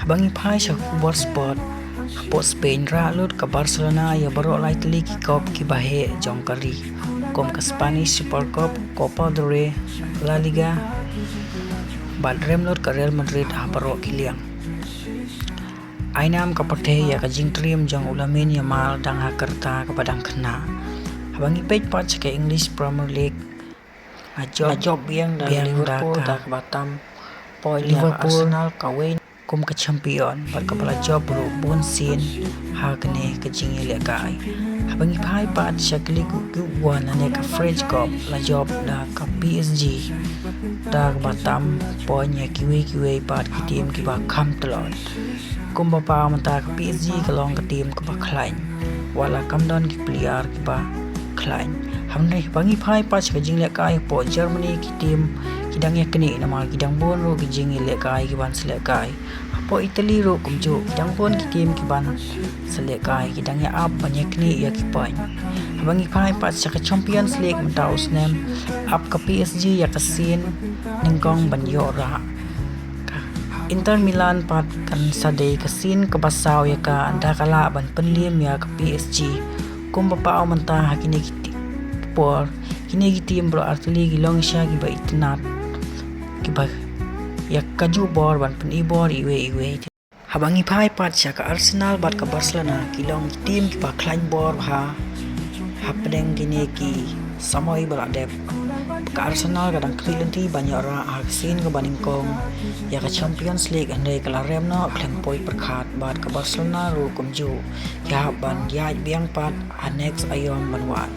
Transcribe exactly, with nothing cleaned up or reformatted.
Haba ngi phai sha ka khubor sport, hapoh Spain rah lut ka Barcelona ïa baroh lai tylli ki kop kiba heh jong ka ri, kum ka Spanish Super Cup, Copa del Rey, La Liga, bad rem lut ka Real Madrid ha baroh ki liang. Ai nam ka pyrthei ïa ka jingtriem jong u Lamine Yamal dang ha ka rta kaba dang khynnah. Haba ngi peit pat sha ka English Premier League, la jop, la jop biang da Liverpool da kaba tam point ïa ka Arsenal, kawei kum ka champion bad kaba la jop ruh bun sien ha kane ka jingïalehkai. Haba ngi phai pat sha ka Ligue One lane ka French Cup, la jop da ka P S G da kaba tam point ïa kiwei kiwei pat ki team kiba kham tlot. Kumba paw mynta ka P S G ka long ka team kaba khlaiñ, wat la kam don ki player kiba khlaiñ. Hynrei haba ngi phai pat sha ka jinglehkai hapoh Germany, ki team ki dang ïa knieh namar ki dang bun ruh ki jingïalehkai ki ban sa lehkai. Hapoh Italy ruh kumjuh, ki dang bun ki team ki ban sa lehkai, ki dang ïa ap ban ïa knieh ïa ki point. Haba ngi phai pat sha ka Champions League mynta u snem, ap ka P S G ïa ka sien nyngkong ban ïoh rah. Ka Inter Milan pat kan sa dei ka sien kaba saw ïa ka, ynda ka lah ban pynliem ïa ka P S G. Kumba paw mynta ha kine ki ti-, por, kine ki team baroh artylli ki long shisha kiba itynnad, kiba ïa kajuh bor ban pyni bor iwei iwei. Haba ngi phai pat sha ka Arsenal bad ka Barcelona, ki long ki team kiba khlaiñ bor bha hapdeng kine ki samoi ba la dep. Ka Arsenal ka dang khmih lynti ban ïoh rah ha ka sien kaba nyngkong ïa ka Champions League, hynrei ka la rem noh khlem poi pyrkhat, bad ka Barcelona ruh kumjuh, ki hap ban ïaid biang pat ha next aïom ban wan.